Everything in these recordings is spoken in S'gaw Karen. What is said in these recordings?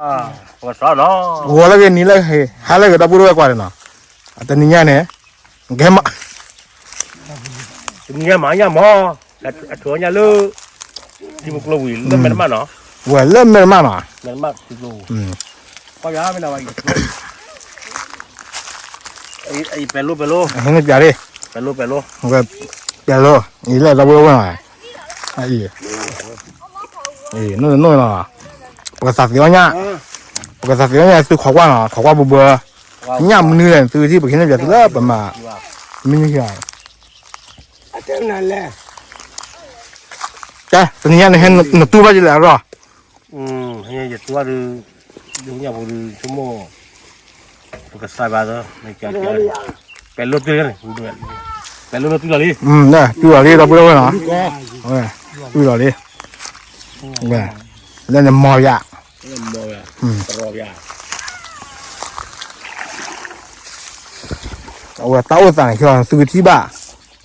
ဂီၤလၢဂ့ၤ နံၤလၢဂ့ၤ ဟါလၢဂ့ၤ ဒီပုၢ်ဒီဝဲၢ်ကွၢ်န့ၣ်နီၤ, တနံၤညါန့ၣ် ကဲမး တနံၤညါမၤညၣ်မီၤ, အထုးညၣ်လၢ ထံဖိကျိဝံၤ လၢမဲာ်တမၣ်နီၤ, ဝဲလၢမဲာ်တမၣ်နီၤ, မဲာ်တမၣ်ထံကျိဝံၤ, ပဲၤလိ ပဲၤလိ, ဟဲန့ၣ်ပျးလံ, ပဲၤလိ ပဲၤလိ, ပဲၤလိ, အံၤလၢဒီပုၢ်ဒီဝဲၢ်နီၤ, အံၤ နီၢ်နီၢ်နီၤ, ပကသးသ့ၣ်အီၣ်ညၣ်, ပကသးသ့ၣ်အီၣ်ညၣ် သုခိးကွၢ်နီၤ, ခိးကွၢ်ဘၢဘၢ, ညၣ်မနုၤလဲၣ် သုထံၣ် ပကဟ့ၣ်န့ၢ်ပျးသုလၢပမၤ, မနုၤလဲၣ်, ကဲ တနံၤညါန့ၣ် ဟဲနတူၢ်ဘၣ်ယလဲၣ်အရီၢ်, ယတူၢ်ဘၣ်ဒုး, ဒုးညၣ်ဖိဒုး ဆိကမိၣ် ပကသးဘၣ်သၢ, ပဲၤလိတုၤန့ၣ်, ပဲၤလိတုၤလီၤလံ, တုၤလီၤလံ ဒီပုၢ်ဒီဝဲၢ်နီၤ, တုၤလီၤလံ, လၢန့ၣ်မီၤယၤ, အဝဲတၢ်အိၣ်သးန့ၣ် သုကထံၣ်ဘၣ်,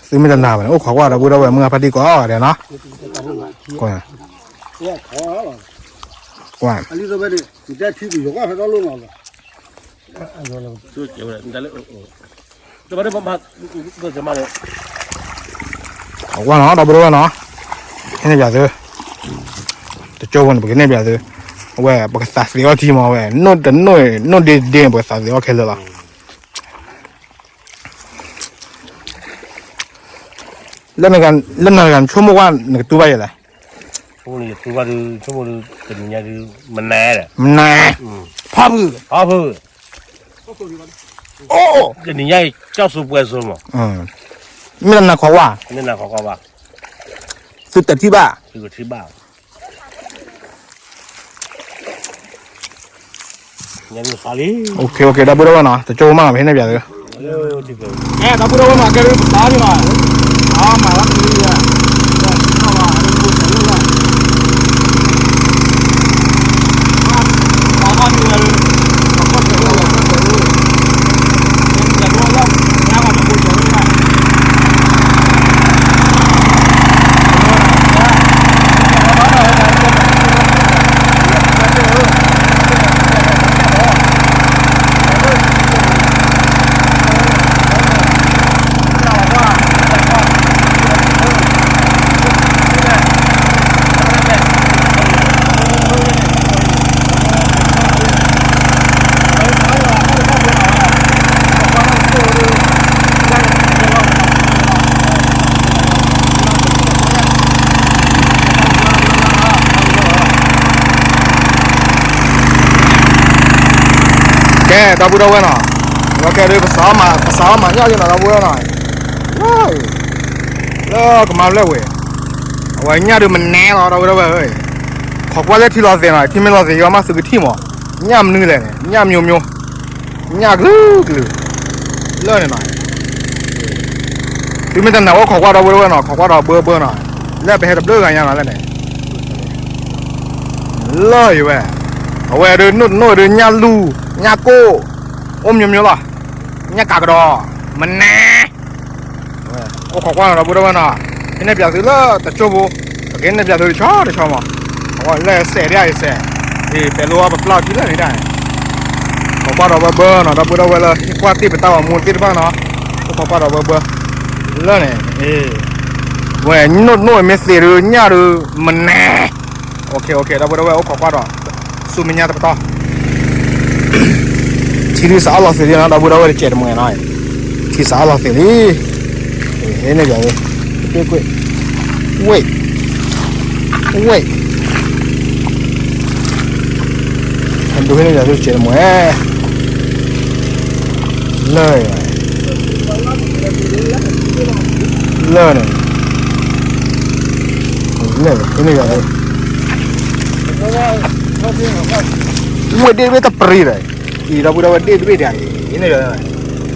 သုမ့ၢ်တနာ်ဘၣ်န့ၣ် အိၣ်ခိးကွၢ်ဒီပုၢ်ဒီဝဲၢ် မုၢ်ဂၤဖါတံၢ်ကိးဂၤဒဲးနီၤ, ကွၢ် အဝဲနီၤ ဒီပုၢ်ဒီဝဲၢ်နီၤ, ဟဲန့ၢ်ပျးသု, တကၠိဖိန့ၣ် ပကဟ့ၣ်န့ၢ်ပျးသု, အဝဲ ပကသးသ့ၣ်အီၣ်ထံမးဝဲ, နိၣ်တနိၣ် နိၣ်ဒ့ဒ့ ပကသးသ့ၣ်အီၣ်ခဲလၢာ်လီၤ. လၢနဂၤ နဆိကမိၣ်ကွၢ် နကတူၢ်ဘၣ်ယဲလဲၣ်, ဆိကမိၣ်ဒုး တနံၤညါဒုး မနၤ, မနၤ, ဖီဖုၣ်, ဖီဖုၣ်, အိၣ်, တနံၤညါအံၤ ကၠီၣ်စိပှဲစိမး, မ့ၢ်နၤခိးကွၢ်, မ့ၢ်နၤခိးကွၢ်ဘၣ်, သုတထံၣ်ဘၣ်, သုကထံၣ်ဘၣ် ဒီပုၢ်ဒီဝဲၢ်နီၤ, တကၠိဖိမးနီၤ ပဟ့ၣ်န့ၢ်ပျးသု, ဒီပုၢ်ဒီဝဲၢ်နီၤ ကဲဒုးပသးန့ၣ်နီၤ, အမၤလီၤတလံယၤ, ကဲ ဒီပုၢ်ဒီဝဲၢ်နီၤ, ဝဲကဲဒုး ပစးအီၣ်မၤညၣ်လံနီၤ ဒီပုၢ်ဝဲၢ်နီၤ, လၢကမၤလၢဝဲ, အဝဲညၣ်ဒုးမနၤလီၤ ဒီပုၢ်ဒီဝဲၢ်ဧၢ, ခိးကွၢ်လၢထံလီၤသ့ၣ်နီၤ, ထံမ့ၢ်လီၤသ့ၣ်ယီၤမး သုကထံၣ်မး, ညၣ်မနုၤလဲၣ်န့ၣ် ညၣ်မျိုးမျိုး, ညၣ်ကလုာ်ကလုာ်, လၢန့ၣ်နီၤ, သုမ့ၢ်တနာ်အိၣ်ခိးကွၢ် ဒီပုၢ်ဒီဝဲၢ်နီၤ, ခိးကွၢ်ဒီးဘၢဘၢနီၤ, လၢပဟဲတဘျုးဂၤညါနီၤလၢန့ၣ် လၢယဝဲ, အဝဲဒုး နိၣ်တနိၣ်ဒုး ညၣ်လူၢ်, ညၣ်ကိၢ်, အိၣ်မျိုးမျိုးလီၤ, ညၣ်ကးကဒီး, မနၤ, အိၣ်ခိးကွၢ်နီၤ ဒီပုၢ်ဒီဝဲၢ်နီၤ, ဟ့ၣ်န့ၢ်ပျးသုလၢတကၠိဖိ, ပကဟ့ၣ်န့ၢ်ပျးသုတဆီတဆီမး, အဝဲလၢစဲးဒ်အံၤစဲး, အ့ၣ် ပဲၤလိအီၤပပျၢ်အီၤထံလၢန့ၣ်ဒၣ်န့ၣ်, ခိးကွၢ်ဒီးဘၢဘၢနီၤ ဒီပုၢ်ဒီဝဲၢ်လၢ ဟ့ၣ်ကွၢ်တ့ၢ်ပတၢ်ဂီၤမူသ့ၣ်တဖၣ်နီၤ, အိၣ်ခိးကွၢ်ဒီးဘၢဘၢ, လၢန့ၣ်, ဝဲနိၣ်နိၣ်မ့ၢ်သ့ၣ်ဒုး ညၣ်ဒုး မနၤ, အိၣ်ခိးကွၢ် ဒီပုၢ်ဒီဝဲၢ် အိၣ်ခိးကွၢ်ဒီး ဆူမဲာ်ညါတပတီၢ်, ထံဒုးစးအါလီၤသ့ၣ်လံနီၤ ဒီပုၢ်ဒီဝဲၢ် တစဲးတမှဲၤနီၤ, ထံစးအါလီၤသ့ၣ်လံ, ဟ့ၣ်န့ၢ်ပျးသု, ကွ့ၢ်, ဝ့ၢ်, ဝ့ၢ် ဒုးဟ့ၣ်န့ၢ်ပျးသု တစဲးတမှဲၤ, လၢ လၢန့ၣ်, လၢန့ၣ်, ဝ့ၢ်ဒ့ၣ်တဘ့ၣ်တပရံဒီး, အံၤ ဒီပုၢ်ဒီဝဲၢ် ဒ့ၣ်တဘ့ၣ်ဒ်အံၤ, ဒ့ၣ်တဘ့ၣ်ဒ်အံၤ, ဒ့ၣ်တဘ့ၣ်ဒ့ၣ်မနုၤလီၤ, ဒ့ၣ်တဘ့ၣ်တပရံဘၣ်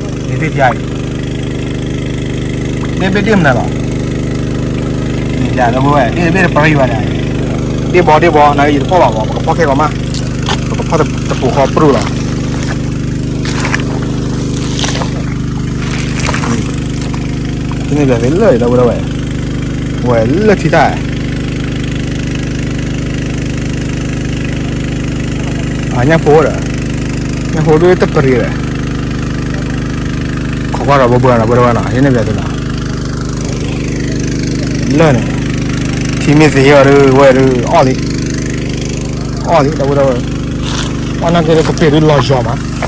ဒ်အံၤ, ဒ့ၣ်ဘီဒ့ၣ်ဘီ နယတဖီၣ်ဘၣ်ဘီ ပကဖီၣ်ခဲကီးမး, ပကဖီၣ်တပူၤဃီပြူၢ်လီၤ န့ၣ်ဘၣ်သ့ၣ်လၢ ဒီပုၢ်ဒီဝဲၢ်, ဝဲလၢထံတၢ်, အ ညၣ်ဖိဒီး ညၣ်ဖိဒုးတပရံဒီး ခိးကွၢ်ဒီးဘၢဘၢနီၤ ပဝဲဒၣ်ဝဲနီၤ ဟံးန့ၢ်ပၠးသုနီၤ လၢာ်န့ၣ် ထံမ့ၢ်သ့အီၤဒုး ဝဲဒုးအီၣ်လံ အီၣ်လံ ဒီပုၢ်ဒီဝဲၢ် အီၣ်နာ်က့ဒီးကပ့ၤဒုးလီၤယီၤမး လၢာ်ဒီပ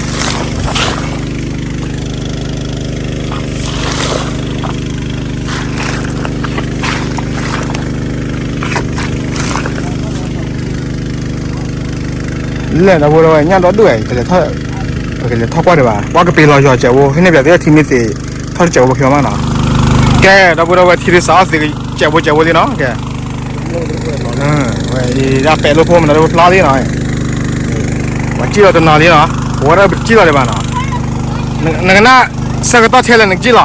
ုၢ်ဒီဝဲၢ် ညၣ်ဒီဒူၣ်ဝဲ ပကလဲၤထီၣ်ကွၢ်ဒံးဘၣ် ပှၤကပ့ၤလီၤယီၤစဲးဖိ ဟံးန့ၢ်ပၠးသုထံမ့ၢ်သ့ ထီၣ်တစဲးဖိပဃ့အီၤမးနီၤ ကဲ ဒီပုၢ်ဒီဝဲၢ် ထံဒုးစးအီၣ်သ့ကစဲးဖိစဲးဖိလံနီၤ ကဲ ဝဲအံၤဒၣ်ပဲာ်လိဖိမးနီၤ ဒီးပဖျါလံနီၤ ပှၤစံၣ်လီၤတနီၤလံနီၤ ပဝဲဒၣ်ပစံၣ်လီၤဒံးဘၣ်နီၤ နကနၣ် ဆၢကတီၢ်ထဲလဲၣ်နကစံၣ်လီၤ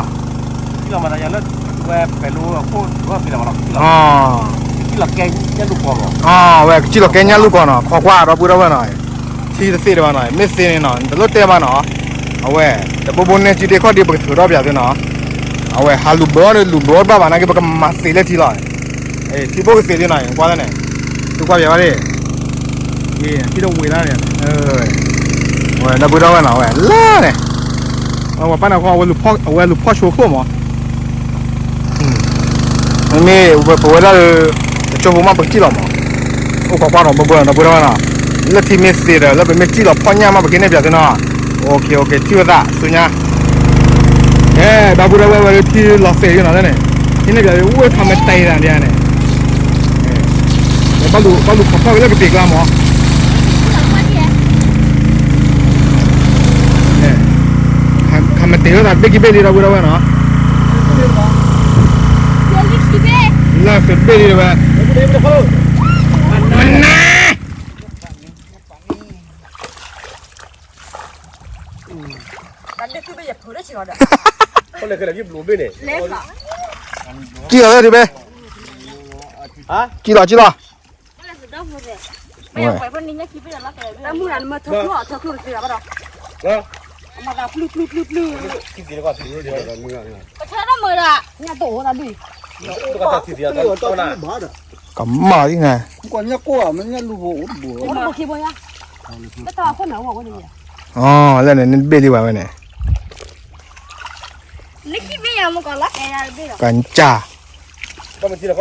ဝဲကစံၣ်လီၤကဲညၣ်လူၢ်ကီၢ်နီၤ ခိးကွၢ်ဒီပုၢ်ဒီဝဲၢ်နီၤ ထံတသ့ဒံးဘၣ်နီၤ မ့ၢ်သ့န့ၣ်နီၤ နတလိၣ်တဲဘၣ်နီၤ အဝဲ တဘိဘိန့ၢ်စုဒ့ခီၣ်ဒ့ ပကထုးထီၣ်ပၠးသုနီၤ အဝဲ ဟးလူၤဘၢအီၣ်ဒီးလူၤဘၢအီၣ်တဘၣ်ဘၣ်နာ်က့ ပကမၤသ့လၢထံလီၤ ထံဘိကသ့လံနီၤ ကွၢ်လၢန့ၣ် သုကွၢ်ပၠးဘၣ်လံ ထံတဝ့ၤလၢန့ၣ် ဝဲ ဒီပုၢ်ဒီဝဲၢ်နီၤ ဝဲလၢန့ၣ် ဝဲပၢ်န့ၣ်ဃီ အဝဲလူၤဖီၣ်ဆိခိၣ်မး မ့မ့ၢ်ပဝဲဒၣ်လၢ တကၠိဖိမးပကစံၣ်လီၤမး အိၣ်ခိးကွၢ်နီၤ ဘၢဘၢနီၤ ဒီပုၢ်ဒီဝဲၢ်နီၤ လၢထံမ့ၢ်သ့ဒီး လၢပမ့ၢ်စံၣ်လီၤဖီၣ်ညၣ်မး ပကဟံးန့ၢ်ပၠးသုနီၤ အိၣ်ခ့ အိၣ်ခ့ ထံၣ်ဝဲသးဆူညါ ကဲ ဒီပုၢ်ဒီဝဲၢ်ဝဲလၢထံလီၤသ့ယိနီၤလၢန့ၣ် ဟံးန့ၢ်ပၠးသု ဝ့ၢ်ခါမတံဒၣ်န့ၣ်န့ၣ် ဘၣ်လူၤခီဖျိဝဲလၢကပ့ၤကျါမး ခါမတံဝဲသး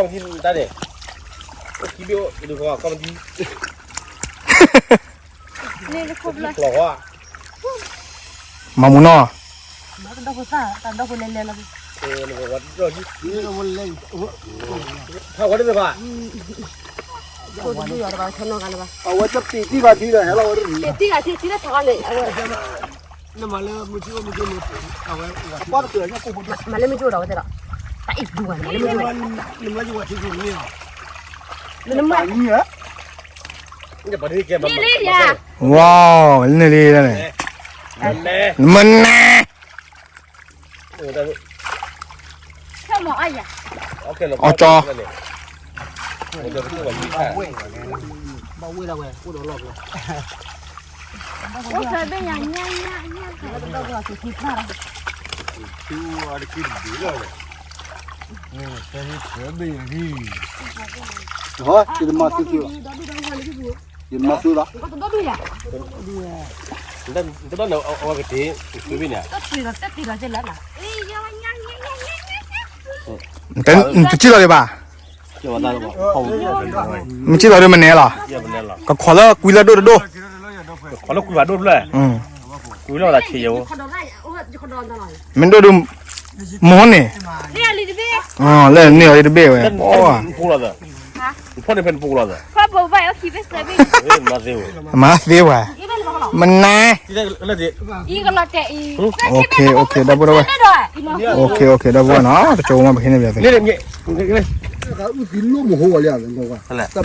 တဘ့ၣ်ခံဘ့ၣ်လံ ဒီပုၢ်ဒီဝဲၢ်နီၤ လၢကဘ့ၣ်လံဝဲ မနၤ စံၣ်လီၤလၢဒုးဘ့ၣ် စံၣ်လီၤ စံၣ်လီၤ ကမၣ်ဒ်န့ၣ် လၢန့ၣ် နဘ့ၣ်လံဝဲဝဲန့ၣ် ကစၢ် မၤမူနီၤ အဝဲတပ့ၤတံၢ်ဘၣ်ထံဒီး ဟဲလီၤဝဲတရံး မၤလၢမ့ၢ်ကအိၣ်မ့ၢ်ကအိၣ်မ့ၢ် အဝဲ မၤလၢမ့ၢ်ကအိၣ်ဒီးဝဲသ့ၣ်ဒီး တၢ်အံၣ်ဒူဝဲန့ၣ် မၤလၢမ့ၢ်ကအိၣ် မ့ၢ်လၢမ့ၢ်ကအိၣ် ဝါ န့ၢ်လံန့ၣ် မနၤ အီၣ်ကၠီ ဟီ ယတမၤသုသုဘၣ် ယတမၤသုဘၣ် တဘၣ်န့ၣ် အဝဲကတ့ၤ သုဘၣ်န့ၣ် နတစံၣ်လီၤဒံးဘၣ် မ့ၢ်စံၣ်လီၤဒံးမနဲလီၤ ကခိးလၢကွံလၢဒိၣ်တဒိၣ် ကွံလၢကွံဘၣ်ဒိၣ်တဖျၢၣ် ကွံလၢဝဲဒၣ်ဆံးယိၤ မ့ၢ်ဒိၣ်ဒုး မဟိန့ၣ် လၢန့ၢ်အီၤလံတဘ့ၣ်ဝဲ မၤသ့ဝဲ မနၤ OK OK ဒီပုၢ်ဝဲၢ် OK OK ဒီပုၢ်ဝဲၢ်နီၤ တကၠိဖိမးပဟံးန့ၢ်ပၠးသု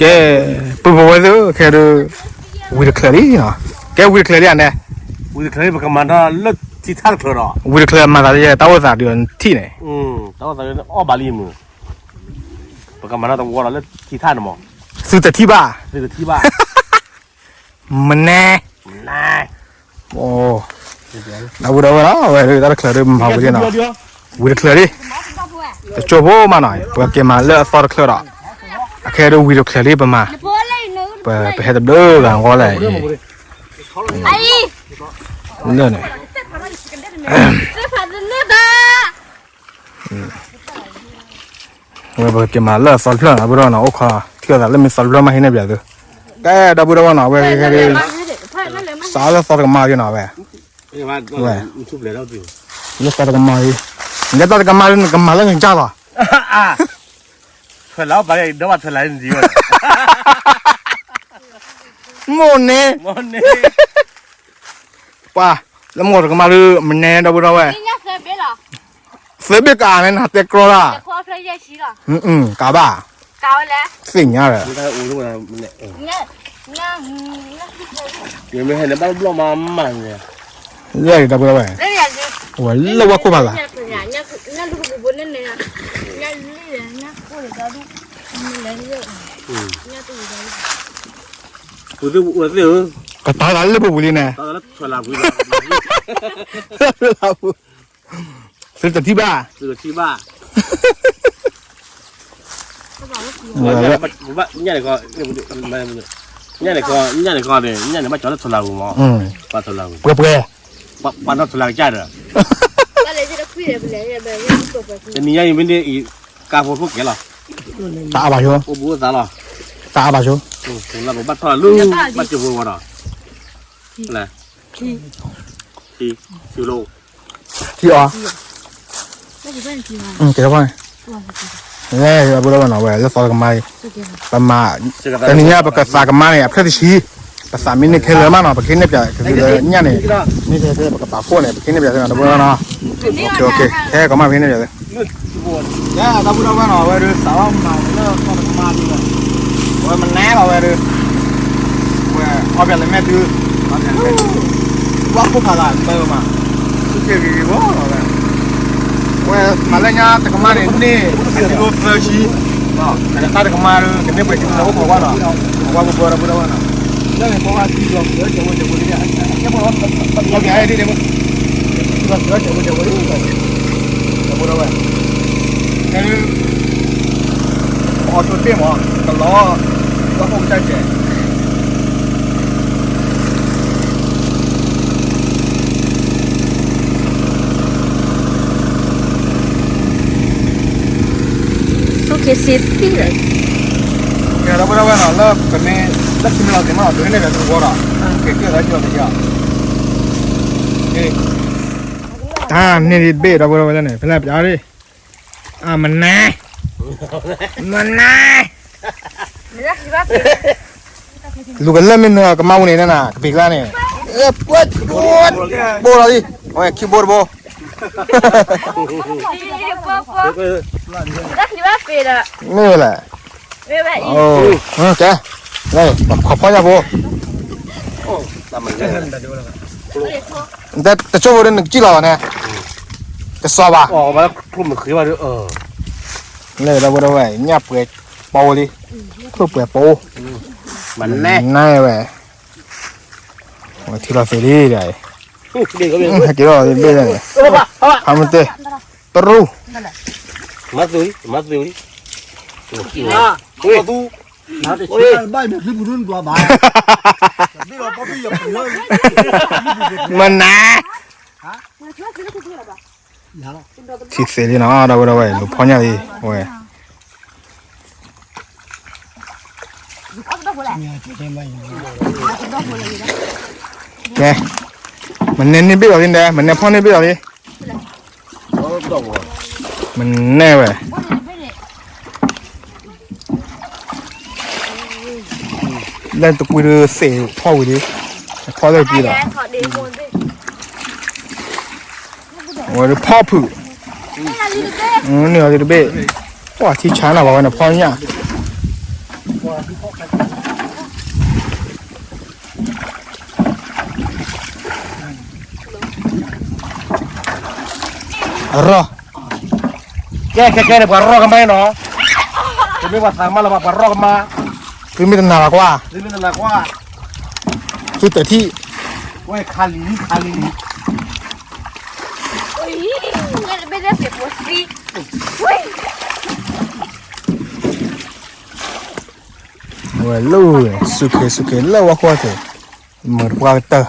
ကဲ ပုၢ်ဖိဝဲၢ်သ့ၣ် ခဲဒုး ဝံၤတချၢလံနီၤ ကဲဝံၤတချၢလံဧါန့ၣ် ဝံၤတချၢလံ ပကမၤထီၣ်လၢထံထၣ်တချၢဒီး ဝံၤတချၢမၤသးလၢယဲ တၢ်အိၣ်သးဒုးထံၣ်န့ၣ် တၢ်အိၣ်သးဒုးအီၣ်ဘၣ်လံမုၢ် ပကမၤထီၣ်တဝီဒီးလၢထံထၣ်န့ၣ်မး သုတထံၣ်ဘၣ် သုတထံၣ်ဘၣ် မနဲ ဒီပုၢ်ဒီဝဲၢ်နီၤ အဝဲဒၣ်တၢ်တချၢဒုးမၤဝံၤလံနီၤ ဝံၤတချၢလံ တကၠိဖိမးနီၤ ပကက့ၤမၤလၢအသီတချၢဒီး အခဲဒုးဝံၤတချၢလံ ပမၤ ပဟဲတဘျုးဂၤအဂီၢ်လဲၣ် လၢန့ၣ် ဝဲပက့ၤမၤလၢသီတဖျၢၣ်နီၤ ဘုဒီးနီၤ အိၣ်ခိးထံၣ်အသးလၢမ့ၢ်သီတဖျၢၣ်မးဟံးန့ၢ်ပၠးသု, ကဲဒီပုၢ်ဒီဝဲၢ်နီၤ အဝဲဂ့ၤဂ့ၤ စးလၢသီတကမါက့နီၤ အဝဲ ဝဲ လၢသီတကမါဂ့ၤ, လၢသီတကမါဂ့ၤ နကမၤလၢနကစၢ်လီၤ, ထွဲလၢပာ်ဒီးဘၣ်ထွဲလၢနဒံးဝဲ, မိၢ်န့ၣ် ပှၤ လၢမိၢ်တကမါဒုး မနဲဒီပုၢ်ဒီဝဲၢ်, သၢဘ့ၣ်ကအါန့ၣ် နတဲကြီလၢ်, ကဘၣ် သ့ၣ်ညါဒီး လၢဒီပုၢ်ဒီဝဲၢ်, ဝဲလၢဝဲခိၣ်ဖးသး ကတၢ်သးလၢပူၤပူၤလံန့ၣ်, သုတထံၣ်ဘၣ်, ညၣ်န့ၣ်ကီး ညၣ်န့ၣ်ကီးန့ၣ် ညၣ်န့ၣ်ဘၣ်ကၠီလၢထိးလၢပူၤမး, ပှၤထိးလၢပူၤ, ပှၤပှၤနီၢ်ထိးလၢကစၢ်ဒီး, တနံၤညါအံၤမ့ၢ်န့ၣ်အံၤ ကါဖိထိၣ်ကဲလီၤ, တအါဘၣ်ဆိ, အိၣ်ဘူးအိၣ်သးလီၤ, တအါဘၣ်ဆိ, လၢပဘၣ်ထီၣ်လၢ ဘၣ်စၢၤဖိဝဲဒီး, လၢ ထံ ထံ ထံလီၤ, ထံအီၤ, ကဲထီၣ်ဖီန့ၣ်, လၢဘုဒီဝဲနီၤ ဝဲလၢသီတကမါအံၤ, ပမၤ, တနံၤညါပကသးကမါန့ၣ် အဖျၢၣ်တဆံ, ပသးမ့ၢ်န့ၢ်ခဲလၢာ်မးနီၤ ပကဟ့ၣ်န့ၢ်ပၠးသုလၢညၣ်န့ၣ်, မ့ၢ်ခဲလၢာ်ပကပာ်ဖှိၣ်န့ၣ် ပကဟ့ၣ်န့ၢ်ပၠးသုနီၤ ဒီပုၢ်ဝဲၢ်နီၤ, ခဲကီးမး ပကဟ့ၣ်န့ၢ်ပၠးသု လၢဒီပုၢ်ဒီဝဲၢ်နီၤ အဝဲဒုးစးထီၣ်မၤလၢသီတကမါဒုးဝဲ, အဝဲမနုၤလီၤဝဲဒုး, ဝဲအီၣ်ပၠးလၢမဲာ်သု, အီၣ်ပၠးလၢမဲာ်သု, ဘၣ်ခိၣ်ဖးသးမၢမး, သူၣ်က့ၢ်ဂ့ၤဂ့ၤဝဲလီၤဝဲ, ဝဲမၤလၢညါတကမါန့ၣ်န့ၢ်, အကံလိသၢဆံ, အတၢ်တကမါဒုး ကန့ၢ်ပှဲၤကံလိလၢအိၣ်ခိးကွၢ်နီၤ, အဝဲပပှဲၤဒီပုၢ်ဒီဝဲၢ်နီၤ, လၢန့ၣ်ပှၤဝဲသံလီၤ ကၢကၢဝဲကၢဝဲလံ, ကၢပှၤ ဒီပုၢ်ဒီဝဲၢ်, အီၣ်တိၢ်တ့ၢ်မး, ကလီၤ, ဘၣ်အိၣ်ကစၢ်ကဲး, ဒီပုၢ်ဒီဝဲၢ်နီၤ လၢပမ့ၢ်, လၢခံမ့ၢ်လီၤသ့ၣ်မး ဒိးဟ့ၣ်န့ၢ်ဒီးသုဂီၢ်ဒီး, ကဲကဲဒီးကဲဒီးယၤ, တၢ်န့ၢ်ဒံးတဘ့ၣ်ဒီပုၢ်ဒီဝဲၢ်လၢန့ၣ် ဖဲလဲၣ်ပျးဒံး, အမနၤ, မနၤ, လူၤကလၢမ့ၢ်နကမါပူၤန့ၣ်နၤ ကပ့ၤကျါန့ၣ်, ဘိလီၤလံ, အဝဲခံဘိတဘိ, မ့ၢ်ဝဲလဲၣ်, ကဲ, ပှၤဖီၣ်ညၣ်ဖိ, တစိၢ်ဖိဒီးနကစံၣ်လီၤဘၣ်န့ၣ်, ကစီၤဘၣ်, လၢဒီပုၢ်ဒီဝဲၢ် ညၣ်ပှဲၤပိလံ, ခိၣ်ပှဲၤပိ, မနၤဝဲ, ထံလီၤသ့လံဒီး, ဟဲက့ၤထီၣ်ဘ့ၣ်န့ၣ်, ဟးမ့ၢ်တဲ, တရူး, မၤသု, မၤသု, မနၤ, ထံသ့လံနီၤ ဒီပုၢ်ဒီဝဲၢ် လူၤဖီၣ်ညၣ်လံ ဝဲ ကဲ, မနဲန့ၢ်ဘ့ၣ်လီၤလံန့ၣ်, မနဲဖီၣ်န့ၢ်ဘ့ၣ်လီၤလံ, မနဲဝဲ လၢတကွံဒုးသ့ၣ်ဖီၣ်ဝံၤလံ, ဖီၣ်လၢတကွံဒီး, ဝဲဒုးဖီၣ်ဖုး, န့ၢ်အီၤလံတဘ့ၣ်, ပှၤထံဆါနၤဘၣ်ဝဲန့ၣ်ဖီၣ်ညၣ် အရီၢ်, ကဲကဲကဲန့ၣ် ပှၤရီၢ်ကမါနီၤ, တမ့ၢ်ပှၤသးကမါလၢၤဘၣ် ပှၤရီၢ်ကမါ, သုမ့ၢ်တနာ်ဘၣ်ကွၢ်, သုမ့ၢ်တနာ်ကွၢ်, သုတထံၣ်, ဝဲခါလံခါလံ, ဝဲလၢ စူးခ့စူးခ့လၢဝဲဃီခ့ မုၢ်တပှၢ်ကတၢၢ်,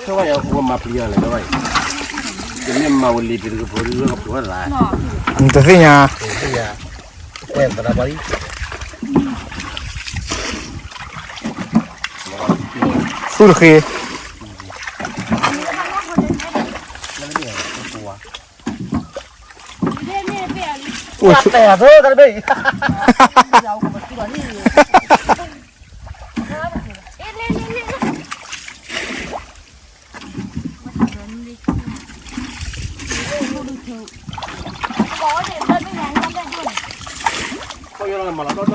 ခဲဘၣ်ယၤ ပမၤပျံၤအီၤလဲၣ် ခဲဘၣ်အံၤ, ယမ့ၢ်မၤဝဲလံၤပံၤတကဖိဒ်လၢကပှဲၤသး, တသ့ၣ်ညါ, ကွဲးသရၣ်ပှၤလံ, သူၣ်တဃ့, အိၣ်ဆူၣ်, တဲအသိတဘ့ၣ်, ထံၣ်ယၤ ထံၣ်ယၤ, မနၤ,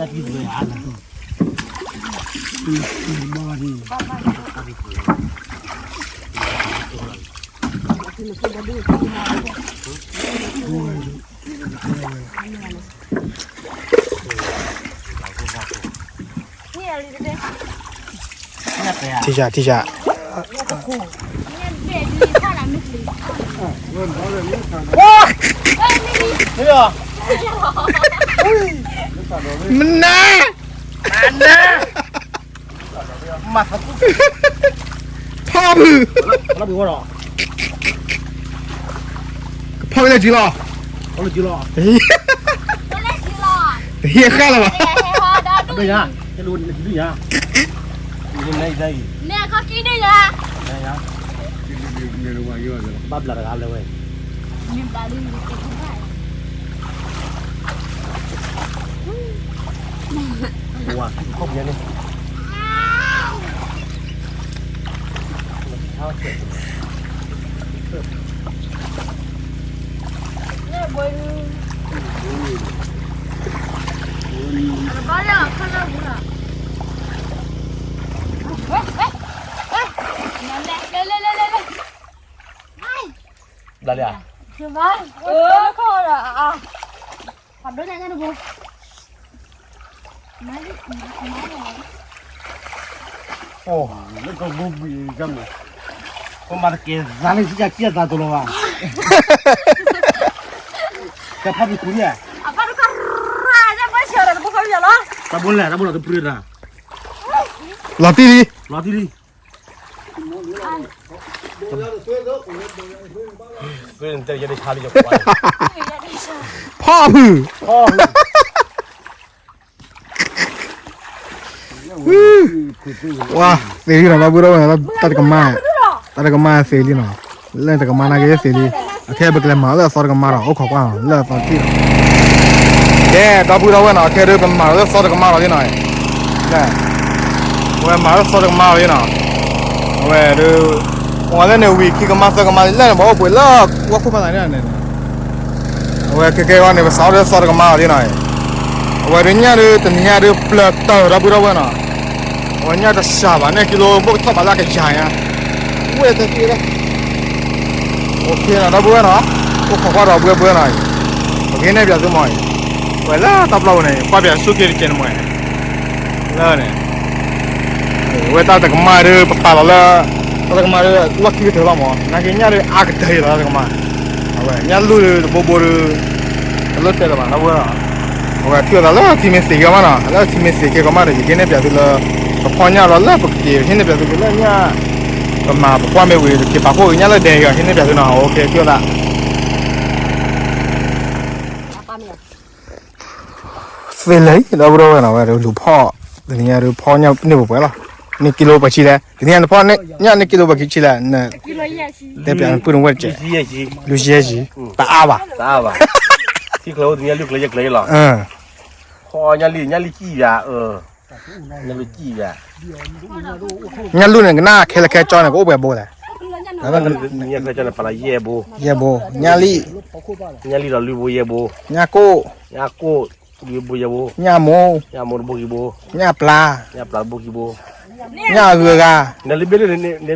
ဖီၣ်ဖုၣ်, ကဖီၣ်ဝဲလၢစုလီၤ, တဟ့ၣ်ဃာ်လၢၤဘၣ်, ဘၣ်ဘျးတဂၤလၢၤဝဲ, ဝါ ခိၣ်ပယဲန့ၣ် ဘျါလံဧါ, အိၣ် လၢကဘိဘံၣ်ကန့ၣ် ပမၤတကဲၤသးလၢ ကစံၣ်သးတိၤလီၤဘၣ်, ကဖးဘံၣ်ခူၣ်န့ၣ်, တၢ်ဘိလဲၣ် တၢ်ဘိလီၤတပြ့တၢ်, လီၤတံၢ်လံ, လီၤတံၢ်လံ, ဖီၣ်ဖုၣ် ဝါ သ့လံနီၤ ဒီပုၢ်ဒီဝဲၢ်နီၤ တၢ်တကမၣ်, တၢ်တကမၣ်သ့လံနီၤ, လၢတကမၣ်နာ်က့သ့လံ, အခဲပကလဲၤမၤလၢအသီတကမၣ်ဒီး အိၣ်ခိးကွၢ်နီၤ လၢအသီတထံၣ်ဒီး, ကဲ ဒီပုၢ်ဒီဝဲၢ်နီၤ အခဲဒုးပမၤလၢသီတကမၣ်လီၤလံနီၤ, ဝဲမၤလၢသီတကမၣ်လီၤလံနီၤ, အဝဲဒုး အဝဲလၢန့ၣ်ဝံၤခံကမၣ်သၢကမၣ်လၢန့ၣ် ပှၤအိၣ်ပှဲၤလၢဝဲခိၣ်ဖးသးန့ၣ်န့ၣ် အဝဲခဲကဲဝဲန့ၣ် ပစးထီၣ်လၢသီတကမၣ်လီၤလံနီၤ, အဝဲဒုးညၣ်ဒုးတနံၤညါဒုးပျၢၤတၢၢ်ဒီပုၢ်ဒီဝဲၢ်နီၤ, အဝဲညၣ်တစှၤဘၣ်န့ၣ် ကံလိဘိၣ်ကထီၣ်ဘးလၢအကယၤညါ, ဝဲတသံၣ်ဝဲဒၣ်, အိၣ်ခ့နီၤ ဒီပုၢ်ဝဲၢ်နီၤ, အိၣ်ခိးကွၢ်ဒီးဘှဲဘှဲနီၤ, ပကဟ့ၣ်နဲၣ်ပၠးသုမီၤအံၤ, ဝဲလၢတၢ်ပျီပူၤန့ၣ် ကွၢ်ပၠးဆူၣ်က့ၤတကဲးန့ၣ်မီၤ, လၢန့ၣ် ဝဲတၢ်တကမၣ်ဒုး ပပာ်လီၤလၢ တၢ်တကမၣ်ဒုး လီၢ်ခံကတၢၢ်လီၤမး, နာ်က့ညၣ်ဒုးအါကတၢၢ်လီၤ တၢ်တကမၣ်, အဝဲညၣ်လူၢ်ဒုးတဘိဘိဒုး တလၢတဲလၢၤဘၣ် ဒီပုၢ်ဝဲၢ်, အဝဲထုးအသးလၢထံမ့ၢ်သ့ကဲမးနီၤ, လၢထံမ့ၢ်သ့ကဲကီးမးဒီး ယကဟ့ၣ်နဲၣ်ပၠးသုလၢ ပဖီၣ်ညၣ်လီၤလၢပကက့ၤ ဟ့ၣ်နဲၣ်ပၠးသုလၢညၣ် ပမၤပကွၢ်မ့ၢ်ဝံၤ ကက့ၤပာ်ဖှိၣ်ညၣ်လၢဒဲက့ၤ ဟ့ၣ်နဲၣ်ပၠးသုနီၤ, အိၣ်ခ့ ထုးအသး သ့လၢၤ ဒီပုၢ်ဒီဝဲၢ်နီၤ, ဝဲဒုးလူၤဖီၣ် တနံၤညါဒုးဖီၣ်ညၣ်န့ၢ်ပှဲၤပှဲၤလီၤ, န့ၢ်ကံလိပှဲၤဆံလဲၣ်, တနံၤညါနဖီၣ်ညၣ်န့ၢ်ကံလိပှဲၤဆံလဲၣ်, တဲပၠးနပုၢ်နဝဲၢ်တကဲး, လွံၢ်ဆံယဲၢ်ဆံ, တအါဘၣ်, ထံကျၢၤအိၣ်တနံၤညါလွံၢ်ကျၢၤယဲၢ်ကျၢၤလီၤ, ဖီၣ်ညၣ်လံ ညၣ်လံကံၣ်ယၤ, ညၣ်လံကံၣ်ယၤ ညၣ်လူၢ်န့ၣ် ကနၣ်ခဲလၢာ်ခဲကၠီန့ၣ် ကအိၣ်ပှဲၤဘိလဲၣ်, ညၣ်ခဲကၠီန့ၣ် ပာ်လီၤယဲၢ်ဘိ, ယဲၢ်ဘိ, ညၣ်လံ, ညၣ်လံဒီးလွံၢ်ဘိယဲၢ်ဘိ, ညၣ်ကိၣ်, ညၣ်ကိၣ်, လွံၢ်ဘိယဲၢ်ဘိ, ညၣ်မိၢ်, ညၣ်မိၢ်တဘိခံဘိ, ညၣ်ပျၢ်, ညၣ်ပျၢ်တဘိခံဘိ, ညၣ်အဂုၤအဂၤ,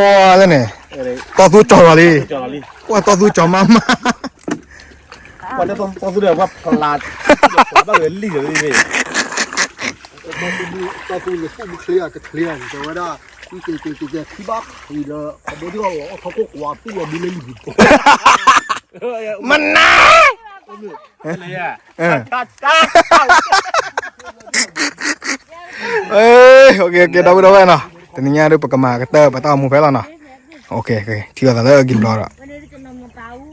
အိၣ်လၢန့ၣ်, တီသူကၠီၤလီၤလံ, အိၣ်တီသူကၠီၤမးမး, တီသူဒီးပှၤဖျါ, ဘၣ်ဝဲလံာ်ဒီး, တီသူန့ၣ် ပူၣ်ချ့အကချ့အီၤန့ၣ် တဲဝဲဒၣ် ကဲ ကဲ ကဲ ကဲ ခံဘၣ်ဃံလၢ ခီဘိဒ်အီၤလီၤ အီၣ်ထီၣ်ခိၣ်ကွၢ်တူၢ်လီၤဒုလၢလံၤပူၤ မနၤ ကဲ ကဲ ဒီပုၢ်ဒီဝဲၢ်နီၤ, တနံၤညါဒုး ပကမၤကတၢၢ်ပတၢ်အိၣ်မူဖဲလီၤနီၤ. ထံၣ်လိာ်သးလၢက့ၤဘျီဒီး